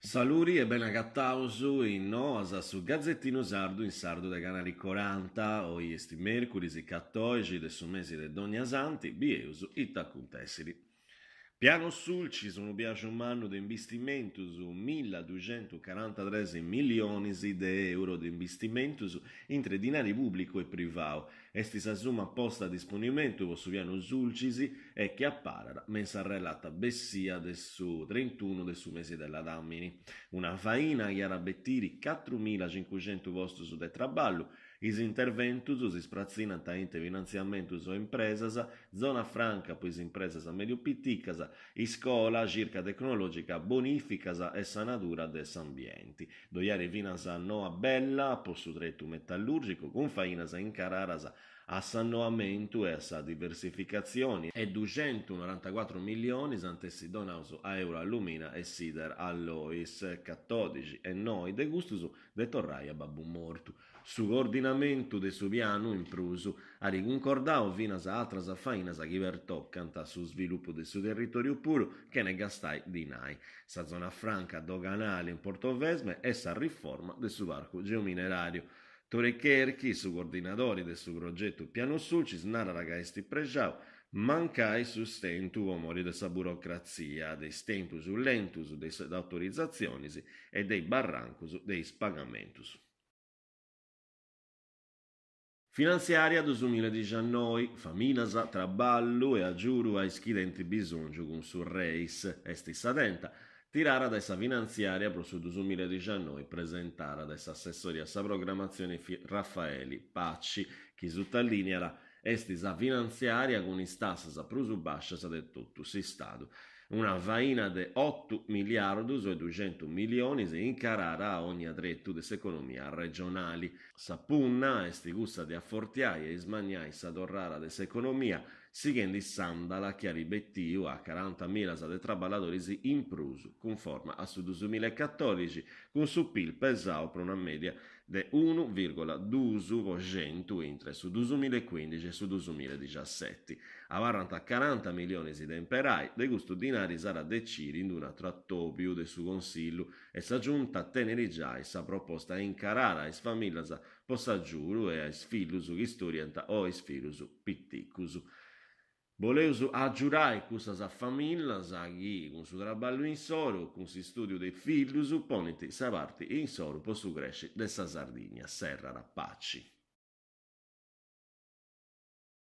Saluri e bene agataus in Noas, su gazetinu sardu in sardu de Canali Coranta. Oi est mèrcuris catòixi de su mesi de Donniasanti, bieus ita acuntèssiri. Piano Sulcis, unu biaxu mannu de imbistimentus, milladuxentucarantatres millionis de euro de imbistimentus intre dinari pùblicu e privau, est sa summa posta a disponimentu po su Pianu Sulcis e chi aparat me in sa relata bessia de su trintunu de su mesi de ladàmini. Una faina chi at a betiri catrumillacincuxentu postus de traballu Is interventus si spratzinant intre finantziamentus a impresas, zona franca po is impresas mèdiu-piticas, iscola, circa tecnològica, bonìficas e sanadura de s'ambienti. Ddoi at finas noa bella po su tretu metallùrgicu cun fainas incararas a s'annoamentu e a sa diversificatzioni e duxentunorantacuatru millionis ant essi donaus a Euroallumina e Sider Alloys, catòdixi e noi de custus de torrai a babbu mortu. Su coordinamentu de su pianu, in prus, at cuncordau finas atras fainas chi pertocant su svilupu de su territòriu puru chene gastai dinai, sa zona franca doganali in Portovesme e sa riforma de su parcu geomineràriu. Tore Cherchi, su coordinadori de su progetu Piano Sulcis, narat ca est prexau mancai su stentu po mori de sa burocratzia, de is tempus lentus de is autorizatzionis e de is barrancus de is pagamentus. Finantziària dusumiladixannoi, Famìlias, traballu e agiudu a is chi tenint bisòngiu cun su Reis, est sa tenta tirada dae sa finantziària pro su dusumiladixannoi presentada dae s'assessori a sa programatzioni Raffaeli Paci, chi sutalìniat Est sa finantziària cun is tassas prus bàscias de totu s'Istadu. Una faina de otu miliardus e duxentu millionis incarada a ònnia tretu de s'economia regionali. Sa punna est cussa de afortiai e ismanniai sa torrada de s'economia sighendi s'àndala chi at betiu a carantamilas de traballadoris in prus cunforma a su dusumilaecatòdixi cun su Pil pesau pro una mèdia de unu vìrgola duus po xentu intre su dusumilaecuìndixi e su dusumiladixaseti. Abarrant caranta millionis de imperai, de custu dinari s'at a decidi in un'atru atòbiu de su Consillu e sa Giunta tenit giai sa proposta incarada a is famìllias po s'agiudu e a is fillus chi stùdiant o a is fillus piticus. Boleus agiudai cussas famìllias chi cun su traballu insoru, cun s'istùdiu de is fillus, ponint sa parti insoru po su cresci de sa Sardigna, serrat Paci.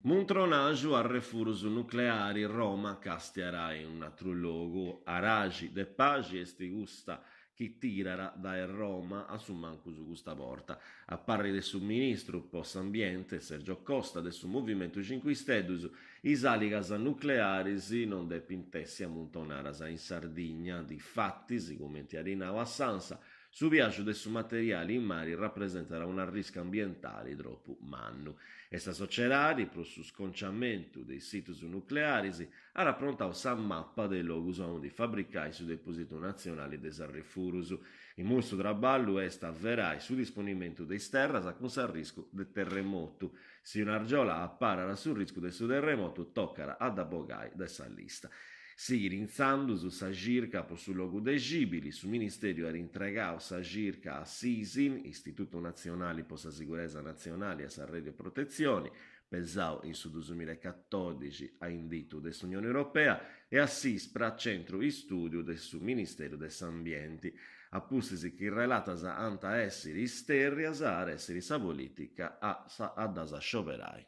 Muntronaxu arrefurus nucleari, Roma càstiat in un'atru logu. Araxi de paxi est custa chi tirat dae Roma a su mancus custa borta. A parri de su ministru po s'ambiente Sergio Costa de su Movimentu Cincu Isteddus, is àligas nuclearis non depint essi amuntonadas in Sardigna, difatis, cumenti at nau a s'Ansa, Su biaxu de su materiali in mari rapresentat un'arriscu ambientali tropu mannu e sa sociedadi pro su sconciamentu de is situs nuclearis at aprontau sa mapa de is logus aundi fabricai su depositu natzionali de is arrefurus. Immoi su traballu est a averai su disponimentu de is terras cun s'arriscu de terremotu. Si un'argiola aparat su riscu de su terremotu tocat a dda bogai de sa lista. Sighit intzandus sa circa po su logu dexìbili, su Ministèriu at intregau sa circa a s'Isin, Istitutu Natzionali po sa Siguresa Natzionali e sa Radioprotetzioni, pesau in su dusumilaecatòdixi a inditu de s'Unioni Europea, e a s'Ispra, Centru Istùdiu de su Ministèriu de s'Ambienti. A pustis chi is relatas ant a èssiri istèrrias, at èssiri sa polìtica a ddas scioberai.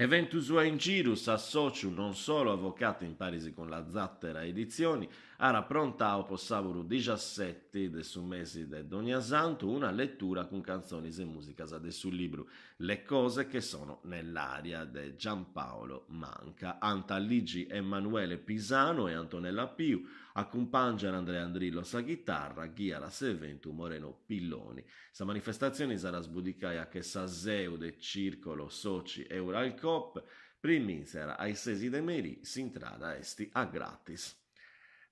Eventus a in giru, s'assòciu Non Solo Avvocati in paris cun La Zattera Edizioni at aprontau po sàburu dixaseti de su mesi de Donniasantu una letura cun cantzonis e mùsicas de su libru Le cose che sono nell'aria de Giampaolo Manca. Ant a ligi Emanuele Pisano e Antonella Piu, acumpàngiat Andrea Andrillo a sa chitarra, ghiat s'eventu Moreno Pilloni. Sa manifestatzioni s'at a sbudicai a che sa seu de Circolo Soci Euralcoop, primìntziat a is sesi de merì, s'intrada est a gratis.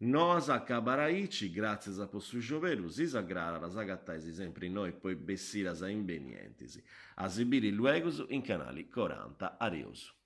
Noas acabat aici, gràtzias po su scioberu, si s'agradat s'agatais sempri innoi po is bessidas imbenientis. A si biri luegus in Canali Coranta. Ariosu.